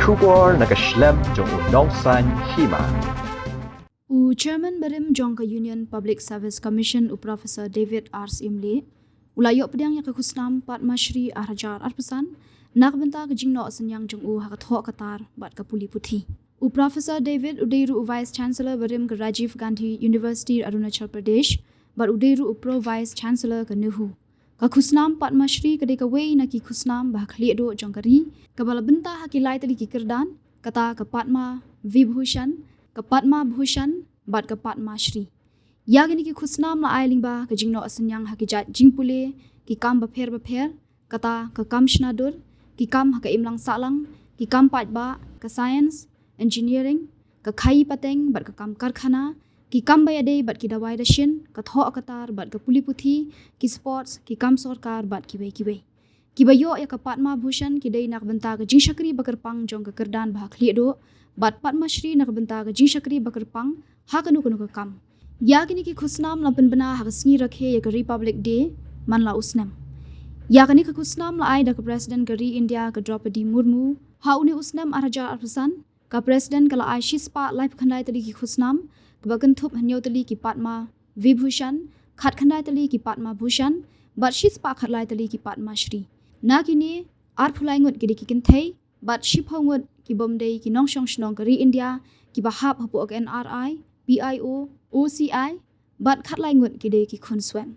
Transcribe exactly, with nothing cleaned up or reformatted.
Khubor na ka shlem jong u Nongsaiñ Hima. U Chairman barim jong ka Union Public Service Commission, u Professor David R Syiem Leah, u la ïoh pdiang ïa ka khusnam Padma Shri ar hajar arphew san na ka bynta ka jingnoh synñiang jong u ha ka thoh ka tar bad ka pule puthi. U Professor David u dei ruh u Vice Chancellor barim ka Rajiv Gandhi University Arunachal Pradesh bad u dei ruh u Pro Vice Chancellor ka NEHU. Ka khusnam Padma Shri ka dei kawei na ki khusnam ba ha khlieh duh jong ka ri, kaba la bynta ha ki lai tylli ki kyrdan, kata ka Padma Vibhushan, ka Padma Bhushan bad ka Padma Shri. Ïa kine ki khusnam la ai lyngba ka jingnoh synñiang ha ki jait jingpule, ki kam bapher bapher, kata ka kam shna dur, ki kam ha ka imlang sahlang, ki kam paidbah, ka science, engineering, ka khaii pateng bad ka kam karkhana, ki kam ba ïadei bad ki dawai dashin, ka thoh ka tar bad ka pule puthi, ki sports, ki kam sorkar bad kiwei kiwei. Kiba ïoh ïa ka Padma Bhushan ki dei na ka bynta ka jingshakri ba kyrpang jong ka kyrdan ba ha khlieh duh, bad Padma Shri na ka bynta ka jingshakri ba kyrpang ha kano kano ka kam. Ïa kine ki khusnam la pynbna ha ka sngi rakhe ïa ka Republic Day man la u snem. Ïa kane ka khusnam la ai da ka President ka ri India ka Droupadi Murmu ha une u snem ar hajar arphew san. Ka President ka la ai shispah laiphew khyndai tylli ki khusnam, kaba kynthup hynñiew tylli ki Padma Vibhushan, khatkhyndai tylli ki Padma Bhushan bad shispah khatlai tylli ki Padma Shri. Na kine, arphew lai ngut ki dei ki kynthei bad shiphew ngut ki bym dei ki nongshong shnong ka ri India, kiba hap hapoh ka N R I, P I O, O C I, bad khatlai ngut ki dei ki khun swem.